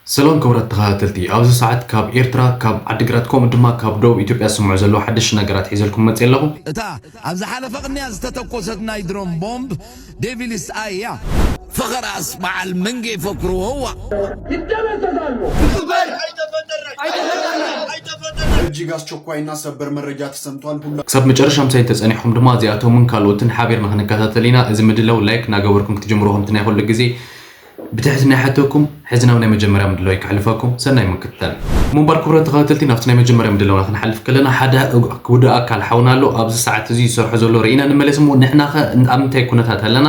ሰላም ክቡራት ተኸታተልቲ፣ ኣብዚ ሰዓት ካብ ኤርትራ፣ ካብ ዓዲግራት፣ ከምኡ ድማ ካብ ደቡብ ኢትዮጵያ ዝስምዑ ዘለዉ ሓደሽቲ ነገራት ሒዘልኩም መፅየ ኣለኹ። እታ ኣብ ዝሓለፈ ቅንያ ዝተተኮሰት ናይ ድሮን ቦምብ ዴቪልስ ኣይ እያ። ፈኸራስ በዓል መንጌ ፈክርዎ እዋ። እጅግ አስቸኳይና ሰበር መረጃ ተሰምቷል። ሁላ ክሳብ መጨረሻ ምሳይ ተጸኒሕኩም ድማ እዚኣቶምን ካልኦትን ሓቢርና ክንከታተል ኢና። እዚ ምድላው ላይክ እናገበርኩም ክትጅምሩ ከምቲ ናይ ኩሉ ግዜ ብትሕትና ይሓተኩም። ሕዚ ናብ ናይ መጀመርያ ምድላው ከሕልፈኩም። ሰናይ ምክትታል። ምንባር ክቡራት ተኸታተልቲ፣ ናብቲ ናይ መጀመርያ ምድላውና ክንሓልፍ ከለና ሓደ ውዱእ ኣካል ሓውና ኣሎ። ኣብዚ ሰዓት እዚ ዝሰርሖ ዘሎ ርኢና ንመለስ እሞ ንሕና ኸ ኣብ ምንታይ ኩነታት ኣለና?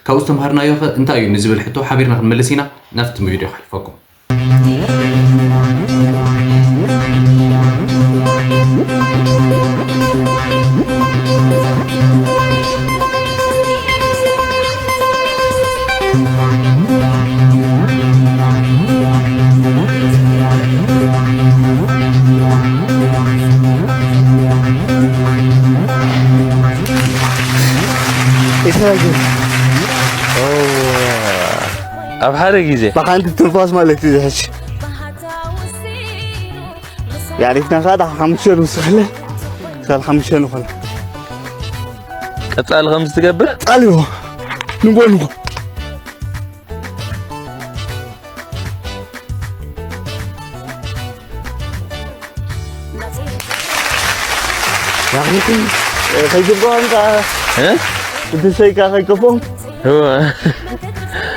ካብኡ ዝተምሃርናዮ ኸ እንታይ እዩ ንዝብል ሕቶ ሓቢርና ክንመልስ ኢና። ናብቲ ቪድዮ ከሕልፈኩም። ኣብ ሓደ ግዜ ብሓንቲ ትንፋስ ማለት እዩ ዝሕሽ። ያሪፍና ከዓ ዳሓ ሓሙሽተ ንውስኸለ። ክሳብ ሓሙሽተ ንኾነ። ቀጻሊ ከምዚ ትገብር? ቀጻሊ ንጎ ንጎ። ያኺ፣ ከይግባኦም ከዓ እ? እቲ ሰይካ ከይከፎም እወ።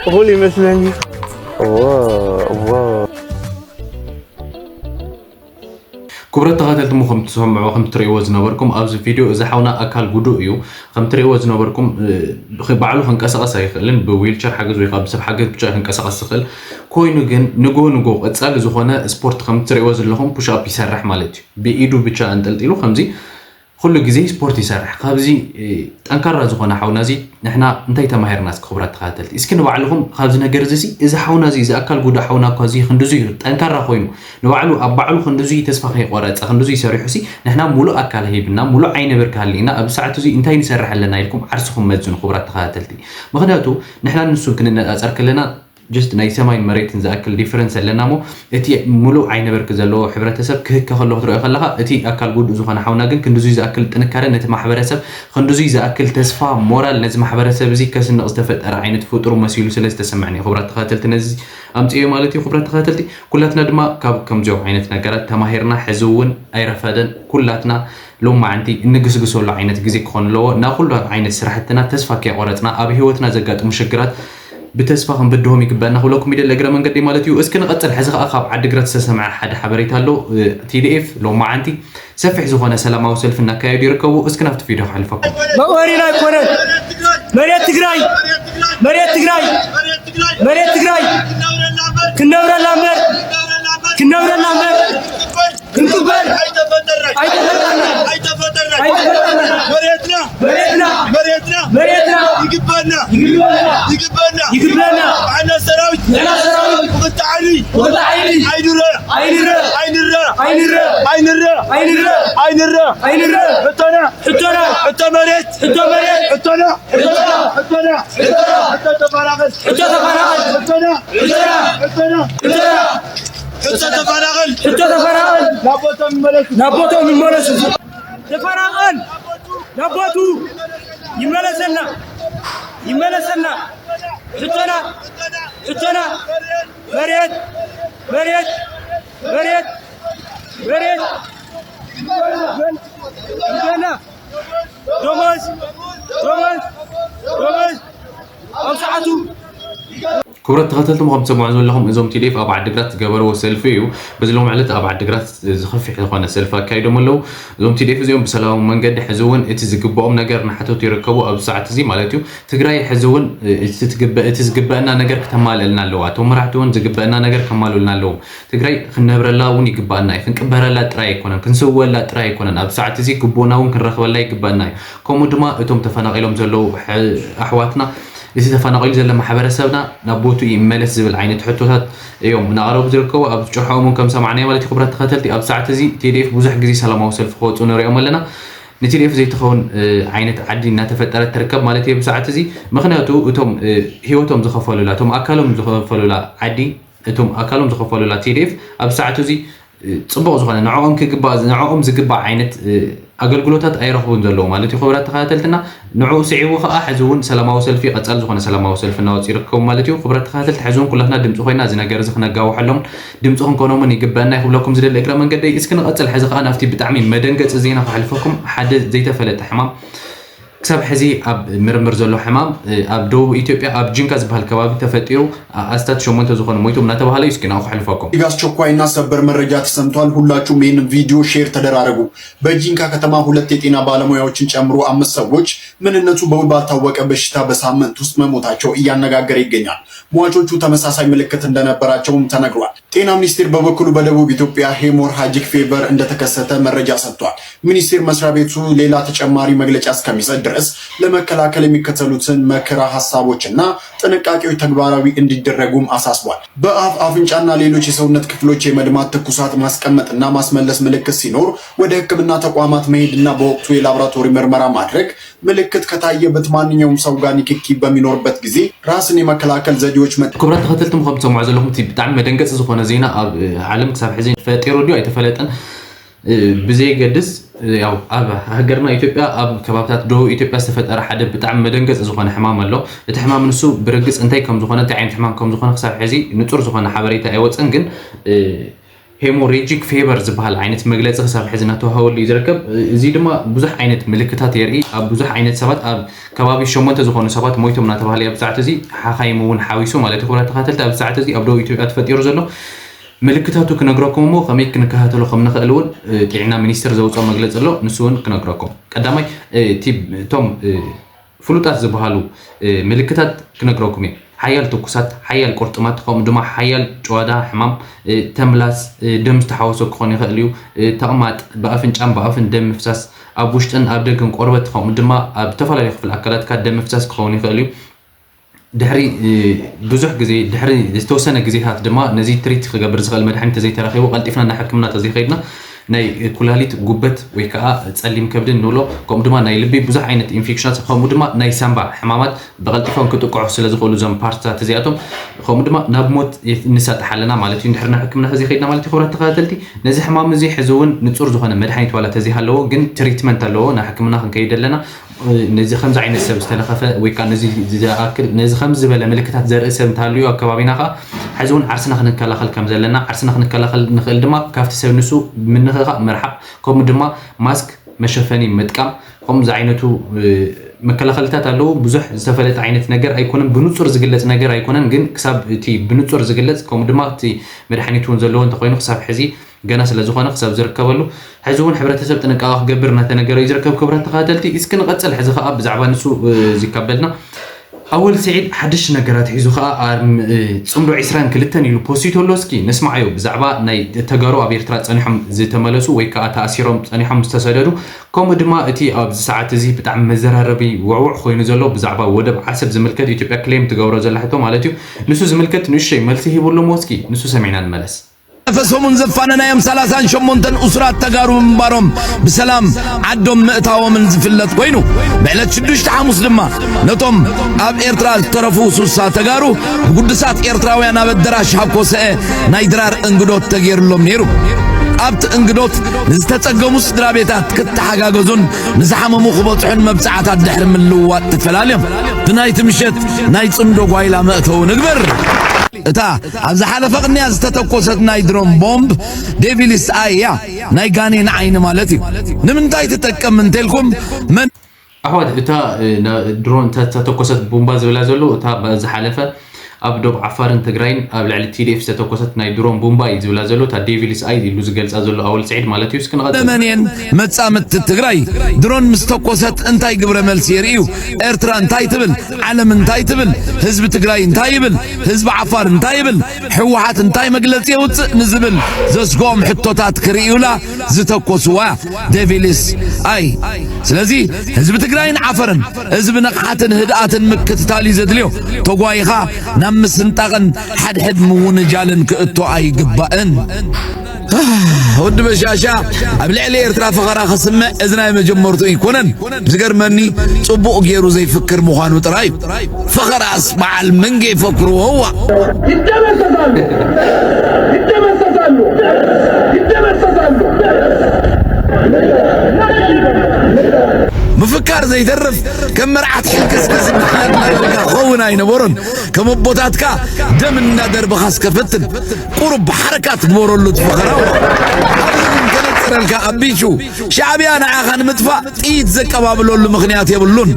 እኹል ይመስለኒ። እወ፣ እወ። ክቡራት ተኸታተልቲ፣ እሞ ከም ትሰምዑ፣ ከም ትርእይዎ ዝነበርኩም ኣብዚ ቪድዮ እዚ ሓውና ኣካል ጉዱእ እዩ። ከም ትርእይዎ ዝነበርኩም፣ እ፣ ባዕሉ ክንቀሳቐስ ኣይኽእልን። ብዊልቸር ሓገዝ ወይ ከዓ ብሰብ ሓገዝ ብቻ ክንቀሳቐስ ዝኽእል ኮይኑ ግን ንጎ ንጎ ቀጻሊ ዝኾነ ስፖርት ከም ትርእይዎ ዘለኹም ፑሽ ኣፕ ይሰርሕ ማለት እዩ። ብኢዱ ብቻ ኣንጠልጢሉ ከምዚ ኩሉ ግዜ ስፖርት ይሰርሕ። ካብዚ፣ እ፣ ጠንካራ ዝኾነ ሓውና እዚ ንሕና እንታይ ተማሂርና? እስኪ ክቡራት ተኸታተልቲ፣ እስኪ ንባዕልኹም ካብዚ ነገር እዚ ሲ፣ እዚ ሓውና እዚ፣ እዚ ኣካል ጉዱእ ሓውና እኳ እዚ ክንድዙይ ጠንካራ ኮይኑ፣ ንባዕሉ ኣብ ባዕሉ ክንድዙይ ተስፋ ከይቆረጸ፣ ክንድዙይ ሰሪሑ ሲ፣ ንሕና ሙሉእ ኣካል ሂብና፣ ሙሉእ ዓይነ ብርክ ሃሊእና፣ ኣብዚ ሰዓት እዚ እንታይ ንሰርሕ ኣለና ኢልኩም ዓርስኹም መዝኑ ክቡራት ተኸታተልቲ። ምኽንያቱ ንሕና ንሱ ክንነጻጸር ከለና ጀስት ናይ ሰማይን መሬትን ዝኣክል ዲፈረንስ ኣለና እሞ፣ እቲ ሙሉእ ዓይነ ብርክ ዘለዎ ሕብረተሰብ ክህከ ከሎ ክትሪኦ ከለኻ፣ እቲ ኣካል ጉዱእ ዝኾነ ሓውና ግን ክንድዙይ ዝኣክል ጥንካረ ነቲ ማሕበረሰብ፣ ክንድዙይ ዝኣክል ተስፋ፣ ሞራል ነዚ ማሕበረሰብ እዚ ከስንቕ ዝተፈጠረ ዓይነት ፍጡር መሲሉ ስለ ዝተሰምዐኒ፣ ክቡራት ተኸታተልቲ፣ ነዚ ኣምፅኤዮ ማለት እዩ። ክቡራት ተኸታተልቲ፣ ኩላትና ድማ ካብ ከምዚኦም ዓይነት ነገራት ተማሂርና፣ ሕዚ እውን ኣይረፈደን፣ ኩላትና ሎማዓንቲ እንግስግሰሉ ዓይነት ግዜ ክኾን ኣለዎ። ናብ ኩሉ ዓይነት ስራሕትና ተስፋ ከይቆረፅና፣ ኣብ ህይወትና ዘጋጥሙ ሽግራት ብተስፋ ክንብድሆም ይግበአና ክብለኩም ይደሊ እግረ መንገደይ ማለት እዩ። እስኪ ንቐፅል። ሕዚ ኸዓ ካብ ዓዲግራት ዝተሰምዐ ሓደ ሓበሬታ ኣሎ። እ፣ ቲ ዲ ኤፍ ሎማዓንቲ ሰፊሕ ዝኾነ ሰላማዊ ሰልፊ እናካየዱ ይርከቡ። እስኪ ናብቲ ቪድዮ ከሕልፈኩም። መእወሪና ኣይኮነን። መሬት ትግራይ፣ መሬት ትግራይ፣ መሬት ትግራይ ክንነብረላ እምበር፣ ክንነብረላ እምበር ክንቅበል ኣይተፈጠርናይ። ኣይተፈጠርናይ። መሬትና፣ መሬትና፣ መሬትና፣ መሬትና ይግባና። ይግባና። ይግባና። ይግባና። ዋዕላ ሰራዊት፣ ዋዕላ ሰራዊት፣ ብኽልተ ዓይኒ፣ ብኽልተ ዓይኒ፣ ኣይንረ፣ ኣይንረ፣ ኣይንረ፣ ኣይንረ፣ ኣይንረ፣ ኣይንረ፣ ኣይንረ፣ ኣይንረ። ሕቶና፣ ሕቶና፣ ሕቶ መሬት፣ ሕቶ መሬት፣ ሕቶና፣ ሕቶና፣ ሕቶና፣ ሕቶና፣ ሕቶ ተፈናቐል፣ ሕቶ ተፈናቐል፣ ሕቶና፣ ሕቶና፣ ሕቶና፣ ሕቶና። ሕቶ ተፈናቐል፣ ሕቶ ተፈናቐል ናብ ቦቶም ይመለሱ፣ ናብ ቦቶም ይመለሱ። ተፈናቐል ናብ ቦቱ ይመለሰና፣ ይመለሰና። ሕቶና፣ ሕቶና መሬት፣ መሬት፣ መሬት፣ መሬት ይግባና። ደሞዝ፣ ደሞዝ፣ ደሞዝ ኣብ ሰዓቱ። ክቡራት ተኸታተልቲ፣ ከም ትሰምዑ ዘለኹም እዞም ቲ ዲ ኤፍ ኣብ ዓዲግራት ዝገበርዎ ሰልፊ እዩ። በዚ ሎሚ ዕለት ኣብ ዓዲግራት ዝኸፍሕ ዝኾነ ሰልፊ ኣካይዶም ኣለዉ። እዞም ቲ ዲ ኤፍ እዚኦም ብሰላማዊ መንገዲ ሕዚ እውን እቲ ዝግብኦም ነገር እናሓተቱ ይርከቡ። ኣብዚ ሰዓት እዚ ማለት እዩ። ትግራይ ሕዚ እውን እቲ ትግበ-፣ እቲ ዝግበአና ነገር ክተማልእልና ኣለዋ። እቶም መራሕቲ እውን ዝግበአና ነገር ከማልኡልና ኣለዎም። ትግራይ ክንነብረላ እውን ይግባኣና እዩ። ክንቅበረላ ጥራይ ኣይኮነን፣ ክንስወላ ጥራይ ኣይኮነን። ኣብዚ ሰዓት እዚ ግቡእና እውን ክንረኽበላ ይግባኣና እዩ። ከምኡ ድማ እቶም ተፈናቒሎም ዘለዉ ሕ-፣ ኣሕዋትና፣ እቲ ተፈናቒሉ ዘሎ ማሕበረሰብና ናብ ቦትኡ ይመለስ ዝብል ዓይነት ሕቶታት እዮም እናቕረቡ ዝርከቡ። ኣብ ጭርሖኦም እውን ከም ሰማዕናዮ ማለት እዩ፣ ክቡራት ተኸታተልቲ፣ ኣብዚ ሰዓት እዚ ቲ ዲ ኤፍ ብዙሕ ግዜ ሰላማዊ ሰልፊ ክወፁ ንሪኦም ኣለና። ን ቲ ዲ ኤፍ ዘይትኸውን፣ እ፣ ዓይነት ዓዲ እናተፈጠረት ትርከብ ማለት እዩ ኣብዚ ሰዓት እዚ። ምኽንያቱ እቶም፣ እ፣ ህይወቶም ዝኸፈሉላ፣ እቶም ኣካሎም ዝኸፈሉላ ዓዲ እቶም ኣካሎም ዝኸፈሉላ ቲ ዲ ኤፍ ኣብ ሰዓቱ እዚ ጽቡቕ ዝኾነ ንዕኦም ክግባእ ንዕኦም ዝግባእ ዓይነት ኣገልግሎታት ኣይረኽቡን ዘለዉ ማለት እዩ። ክቡራት ተኸታተልትና፣ ንዕኡ ስዒቡ ከዓ ሕዚ እውን ሰላማዊ ሰልፊ፣ ቀጻሊ ዝኾነ ሰላማዊ ሰልፊ እናወፅኡ ይርከቡ ማለት እዩ። ክቡራት ተኸታተልቲ፣ ሕዚ እውን ኩላትና ድምፂ ኮይና እዚ ነገር እዚ ክነጋውሐሎም ድምፂ ክንኮኖምን ይግበአና ይክብለኩም ዝደሊ እግረ መንገደይ። እስኪ ንቐፅል። ሕዚ ከዓ ናብቲ ብጣዕሚ መደንገፂ ዜና ከሕልፈኩም። ሓደ ዘይተፈለጠ ሕማም ክሳብ ሕዚ ኣብ ምርምር ዘሎ ሕማም ኣብ ደቡብ ኢትዮጵያ ኣብ ጂንካ ዝበሃል ከባቢ ተፈጢሩ ኣስታት ሸሞንተ ዝኾኑ ሞይቶም እናተባህለ እዩ። እስኪ ናው ከሕልፈኩም። እጅግ አስቸኳይና ሰበር መረጃ ተሰምቷል። ሁላችሁም ይህንን ቪዲዮ ሼር ተደራረጉ። በጂንካ ከተማ ሁለት የጤና ባለሙያዎችን ጨምሮ አምስት ሰዎች ምንነቱ በውል ባልታወቀ በሽታ በሳምንት ውስጥ መሞታቸው እያነጋገረ ይገኛል። ሟቾቹ ተመሳሳይ ምልክት እንደነበራቸውም ተነግሯል። ጤና ሚኒስቴር በበኩሉ በደቡብ ኢትዮጵያ ሄሞርሃጂክ ፌቨር እንደተከሰተ መረጃ ሰጥቷል። ሚኒስቴር መስሪያ ቤቱ ሌላ ተጨማሪ መግለጫ እስከሚሰጥ ድረስ ለመከላከል የሚከተሉትን መከራ ሀሳቦችና ጥንቃቄዎች ተግባራዊ እንዲደረጉም አሳስቧል። በአፍ አፍንጫና ሌሎች የሰውነት ክፍሎች የመድማት፣ ትኩሳት፣ ማስቀመጥና ማስመለስ ምልክት ሲኖር ወደ ሕክምና ተቋማት መሄድና በወቅቱ የላቦራቶሪ ምርመራ ማድረግ። ምልክት ከታየበት ማንኛውም ሰው ጋር ንክኪ በሚኖርበት ጊዜ ራስን የመከላከል ዘዴዎች መጠቀም። ክቡራት ተኸተልቲ፣ ከም ትሰምዑ ዘለኹም እቲ ብጣዕሚ መደንገፂ ዝኾነ ዜና ኣብ ዓለም ክሳብ ሕዚ ፈጢሩ ድዩ ኣይተፈለጠን ብዘየገድስ፣ ያው ኣብ ሃገርና ኢትዮጵያ ኣብ ከባብታት ደቡብ ኢትዮጵያ ዝተፈጠረ ሓደ ብጣዕሚ መደንገፂ ዝኾነ ሕማም ኣሎ። እቲ ሕማም ንሱ ብርግፅ እንታይ ከም ዝኾነ እንታይ ዓይነት ሕማም ከም ዝኾነ ክሳብ ሕዚ ንፁር ዝኾነ ሓበሬታ ኣይወፀን። ግን ሄሞሬጂክ ፌቨር ዝበሃል ዓይነት መግለፂ ክሳብ ሕዚ እናተዋሃበሉ እዩ ዝርከብ። እዚ ድማ ብዙሕ ዓይነት ምልክታት የርኢ። ኣብ ብዙሕ ዓይነት ሰባት ኣብ ከባቢ ሸሞንተ ዝኾኑ ሰባት ሞይቶም እናተባህለ ኣብዚ ሰዓት እዚ ሓኻይም እውን ሓዊሱ ማለት እዩ። ክቡራት ተኸታተልቲ ኣብዚ ሰዓት እዚ ኣብ ደቡብ ኢትዮጵያ ተፈጢሩ ዘሎ ምልክታቱ ክነግረኩም እሞ ከመይ ክንከታተሎ ከም ንኽእል እውን ጥዕና ሚኒስቴር ዘውፅኦ መግለፂ ኣሎ። ንሱ እውን ክነግረኩም ቀዳማይ እቲ እቶም ፍሉጣት ዝበሃሉ ምልክታት ክነግረኩም እየ። ሓያል ትኩሳት፣ ሓያል ቁርጥማት፣ ከምኡ ድማ ሓያል ጭዋዳ ሕማም፣ ተምላስ፣ ደም ዝተሓወሶ ክኾን ይኽእል እዩ። ተቕማጥ፣ ብኣፍንጫን ብኣፍን ደም ምፍሳስ፣ ኣብ ውሽጥን ኣብ ደገን ቆርበት ከምኡ ድማ ኣብ ዝተፈላለዩ ክፍሊ ኣካላትካ ደም ምፍሳስ ክኸውን ይኽእል እዩ። ድሕሪ ብዙሕ ግዜ ድሕሪ ዝተወሰነ ግዜታት ድማ ነዚ ትሪት ክገብር ዝኽእል መድሓኒት ተዘይተረኺቡ ቀልጢፍና ናብ ሕክምና ተዘይኸይድና ናይ ኩላሊት፣ ጉበት ወይ ከዓ ፀሊም ከብዲ እንብሎ ከምኡ ድማ ናይ ልቢ ብዙሕ ዓይነት ኢንፌክሽናት ከምኡ ድማ ናይ ሳምባ ሕማማት ብቐልጢፎም ክጥቅዑ ስለ ዝኽእሉ እዞም ፓርትታት እዚኣቶም ከምኡ ድማ ናብ ሞት ንሳጥሕ ኣለና ማለት እዩ። እንድሕር ናብ ሕክምና ተዘይኸይድና ማለት እዩ። ክቡራት ተኸታተልቲ ነዚ ሕማም እዚ ሕዚ እውን ንፁር ዝኾነ መድሓኒት ዋላ ተዘይሃለዎ ግን ትሪትመንት ኣለዎ። ናብ ሕክምና ክንከይድ ኣለና። ነዚ ከምዚ ዓይነት ሰብ ዝተለኸፈ ወይ ከዓ ነዚ ዝኣክል ነዚ ከምዚ ዝበለ ምልክታት ዘርኢ ሰብ እንተሃልዩ ኣብ ከባቢና ከዓ ሕዚ እውን ዓርስና ክንከላኸል ከም ዘለና ዓርስና ክንከላኸል ንኽእል ድማ ካብቲ ሰብ ንሱ ምንኽኻእ ምርሓቕ ከምኡ ድማ ማስክ መሸፈኒ ምጥቃም ከምዚ ዓይነቱ መከላኸልታት ኣለዉ። ብዙሕ ዝተፈለጠ ዓይነት ነገር ኣይኮነን፣ ብንፁር ዝግለፅ ነገር ኣይኮነን። ግን ክሳብ እቲ ብንፁር ዝግለፅ ከምኡ ድማ እቲ መድሓኒት እውን ዘለዎ እንተኮይኑ ክሳብ ሕዚ ገና ስለ ዝኾነ ክሳብ ዝርከበሉ ሕዚ እውን ሕብረተሰብ ጥንቃቐ ክገብር እናተነገረ እዩ ዝርከብ። ክቡራት ተኸታተልቲ እስኪ ንቐፅል። ሕዚ ከዓ ብዛዕባ ንሱ እዚ ካበልና ኣወል ስዒድ ሓድሽ ነገራት ሒዙ ከዓ ኣርም ጽምዶ ዒስራን ክልተን ኢሉ ፖስቲቱ ኣሎ። እስኪ ንስማዓዮ። ብዛዕባ ናይ ተጋሩ ኣብ ኤርትራ ጸኒሖም ዝተመለሱ ወይ ከዓ ተኣሲሮም ጸኒሖም ዝተሰደዱ ከምኡ ድማ እቲ ኣብዚ ሰዓት እዚ ብጣዕሚ መዘራረቢ ውዕውዕ ኮይኑ ዘሎ ብዛዕባ ወደብ ዓሰብ ዝምልከት ኢትዮጵያ ክሌም ትገብሮ ዘላ ሕቶ ማለት እዩ። ንሱ ዝምልከት ንእሽተይ መልሲ ሂቡ ኣሎ። እሞ እስኪ ንሱ ሰሚዕና ንመለስ። ዝሓለፈ ሰሙን ዘፋነናዮም ሰላሳን ሸሞንተን እሱራት ተጋሩ ምንባሮም ብሰላም ዓዶም ምእታዎምን ዝፍለጥ ኮይኑ፣ ብዕለት ሽዱሽተ ሓሙስ ድማ ነቶም ኣብ ኤርትራ ዝተረፉ ሱሳ ተጋሩ ብጉዱሳት ኤርትራውያን ኣብ ኣደራሽ ሃኮሰኤ ናይ ድራር እንግዶት ተገይሩሎም ነይሩ። ኣብቲ እንግዶት ንዝተጸገሙ ስድራ ቤታት ክተሓጋገዙን ንዝሓመሙ ክበጽሑን መብጽዓታት ድሕሪ ምልውዋጥ ተፈላልዮም ብናይቲ ምሸት ናይ ጽምዶ ጓይላ መእተዊ ንግበር። እታ ኣብ ዝሓለፈ ቅንያ ዝተተኮሰት ናይ ድሮን ቦምብ ዴቪልስ ኣይ እያ። ናይ ጋኔን ዓይኒ ማለት እዩ። ንምንታይ ትጠቀም እንተልኩም መን ኣሕዋት እታ ድሮን እታ ዝተተኮሰት ቡምባ ዝብላ ዘሎ እታ ዝሓለፈ ኣብ ዶብ ዓፋርን ትግራይን ኣብ ልዕሊ ቲ ዲ ኤፍ ዝተተኮሰት ናይ ድሮን ቡምባ እዩ ዝብላ ዘሎ እታ ዴቪልስ ኣይ ኢሉ ዝገልፃ ዘሎ ኣወል ስዒድ ማለት እዩ። እስኪ ንቐፅል። ለመንየን መጻምድቲ ትግራይ ድሮን ምስ ተኮሰት እንታይ ግብረ መልሲ የርእዩ? ኤርትራ እንታይ ትብል? ዓለም እንታይ ትብል? ህዝቢ ትግራይ እንታይ ይብል? ህዝቢ ዓፋር እንታይ ይብል? ህወሓት እንታይ መግለፂ የውፅእ ንዝብል ዘስግኦም ሕቶታት ክርእዩላ ዝተኮስዋ ዴቪልስ ኣይ። ስለዚ ህዝቢ ትግራይን ዓፈርን ህዝቢ ንቕሓትን ህድኣትን ምክትታል እዩ ዘድልዮ። ተጓይኻ ናብ ምስንጣቕን ሓድሕድ ምውንጃልን ክእቶ ኣይግባእን። ወዲ በሻሻ ኣብ ልዕሊ ኤርትራ ፈኸራ ክስምዕ እዚ ናይ መጀመርቱ ኣይኮነን። ዝገርመኒ ጽቡቕ ገይሩ ዘይፍክር ምዃኑ ጥራይ እዩ። ፈኸራስ በዓል መንጌ ይፈክርዎ እዋ። ይደመሰሳሉ፣ ይደመሰሳሉ፣ ይደመሰሳሉ። ምፍካር ዘይተርፍ ከም መርዓት ሕልክስክስ እናበልካ ክኸውን ኣይነበሮን። ከም ኣቦታትካ ደም እናደርበኻ እስከ ፈትን። ቁሩብ ሓረካት ግበረሉ እቲ ፈኸራ። ኣብዚ ግን ከነጽረልካ ኣቢቹ፣ ሻዕብያ ንዓኻ ንምጥፋእ ጥይት ዘቀባብለሉ ምኽንያት የብሉን።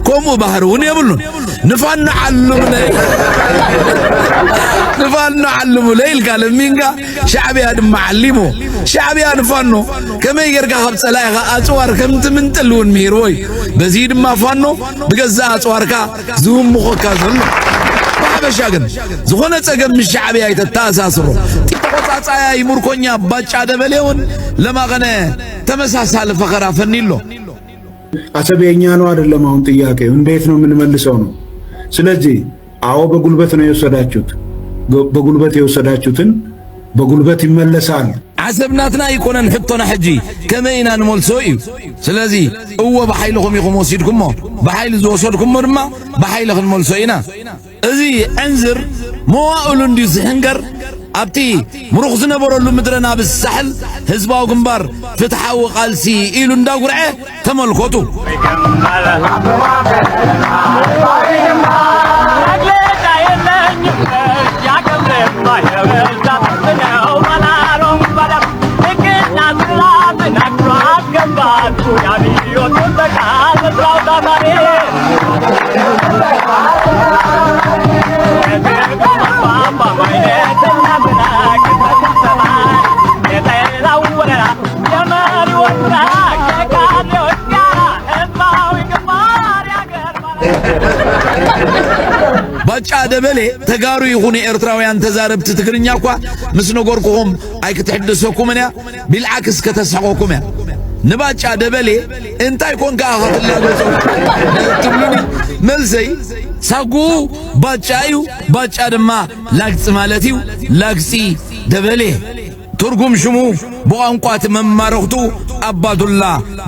ከምኡ ባህሪ እውን የብሉን። ንፋኖ ዓልሙለ፣ ንፋኖ ዓልሙለ ኢልካ ለሚንካ፣ ሻዕብያ ድማ ዓሊሙ። ሻዕብያ ንፋኖ ከመይ ጌርካ ካብ ጸላኢኻ ኣጽዋር ከም ትምንጥል እውን ምሂርዎ እዩ። በዚ ድማ ፋኖ ብገዛእ ኣጽዋርካ ዝህምኾካ ዘሎ። ብሓፈሻ ግን ዝኾነ ጸገም ምስ ሻዕብያ ኣይተተኣሳስሮ። ተቖጻጻያይ ምርኮኛ ባጫ ደበሌ እውን ለማኸነ ተመሳሳሊ ፈኸራ ፈኒሎ። አሰብ የኛ ነው አይደለም? አሁን ጥያቄው እንዴት ነው የምንመልሰው ነው። ስለዚህ አዎ በጉልበት ነው የወሰዳችሁት። በጉልበት የወሰዳችሁትን በጉልበት ይመለሳል። ዓሰብ ናትና ኣይኮነን ሕቶና ሕጂ ከመይ ኢና ንመልሶ እዩ። ስለዚ እወ ብሓይልኹም ኢኹም ወሲድኩሞ፣ ብሓይሊ ዝወሰድኩሞ ድማ ብሓይሊ ክንመልሶ ኢና። እዚ ዕንዝር መዋእሉ እንድዩ ዝሕንገር ኣብቲ ምሩኽ ዝነበረሉ ምድረ ናብስ ሳሕል ህዝባዊ ግንባር ፍትሓዊ ቃልሲ ኢሉ እንዳጉርዐ ተመልከቱ። ባጫ ደበሌ ተጋሩ ይኹኑ ኤርትራውያን ተዛረብቲ ትግርኛ እኳ ምስ ነገርኩኹም ኣይክትሕድሰኩምን እያ፣ ቢልዓክስ ከተስሕቐኩም እያ። ንባጫ ደበሌ እንታይ ኮንካ ኢኻ ትላገጾ ትብሉኒ? መልሰይ ሳጉኡ ባጫ እዩ። ባጫ ድማ ላግጺ ማለት እዩ። ላግጺ ደበሌ ትርጉም ሽሙ ብቋንቋ እቲ መማረኽቱ ኣባዱላ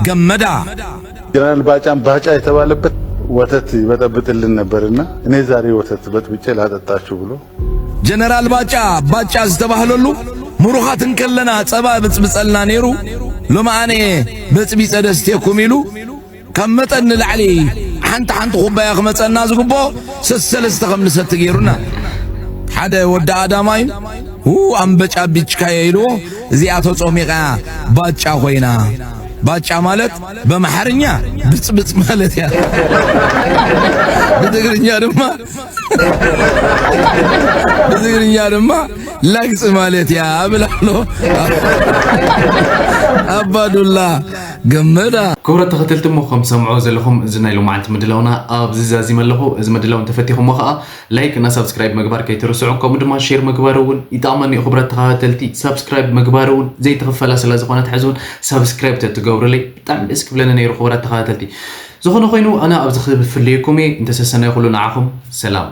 ገመዳ። ጀነራል ባጫም ባጫ የተባለበት ወተት ይበጠብጥልን ነበርና እኔ ዛሬ ወተት በጥብጬ ላጠጣችሁ ብሎ ጀነራል ባጫ ባጫ ዝተባህለሉ ምሩኻት እንከለና ጸባ ብጽብጸልና ነይሩ። ሎሚ ኣነ በጽቢጸ ደስቴኩም ኢሉ ካብ መጠን ንላዕሊ ሓንቲ ሓንቲ ኩባያ ክመጸና ዝግብኦ ሰሰለስተ ከም ንሰቲ ገይሩና። ሓደ ወዲ ኣዳማይ ው ኣምበጫ ቢጭካየ ኢልዎ እዚኣ ተጾሚቓ ባጫ ኮይና። ባጫ ማለት በምሓርኛ ብጽብጽ ማለት እያ። ብትግርኛ ድማ ብትግርኛ ድማ ላግጺ ማለት እያ እብል ኣሎ ኣባዱላ ገመዳ። ክቡራት ተኸተልቲ እሞ ከም ሰምዖ ዘለኹም እዚ ናይ ሎማዓንቲ ምድላውና ኣብዚ ዛዚመ ኣለኹ። እዚ ምድላው እንተፈቲኹሞ ኸዓ ላይክ እና ሳብስክራይብ ምግባር ከይትርስዑ፣ ከምኡ ድማ ሼር ምግባር እውን ይጠቕመኒ እዩ። ክቡራት ተኸታተልቲ ሳብስክራይብ ምግባር እውን ዘይትኽፈላ ስለ ዝኾነት ሕዚ እውን ሳብስክራይብ ተትገብሩለይ ብጣዕሚ ደስ ክብለኒ ነይሩ። ክቡራት ተኸታተልቲ ዝኾነ ኮይኑ ኣነ ኣብዚ ክፍለየኩም እየ። እንተሰሰናይ ኩሉ ንዓኹም ሰላም።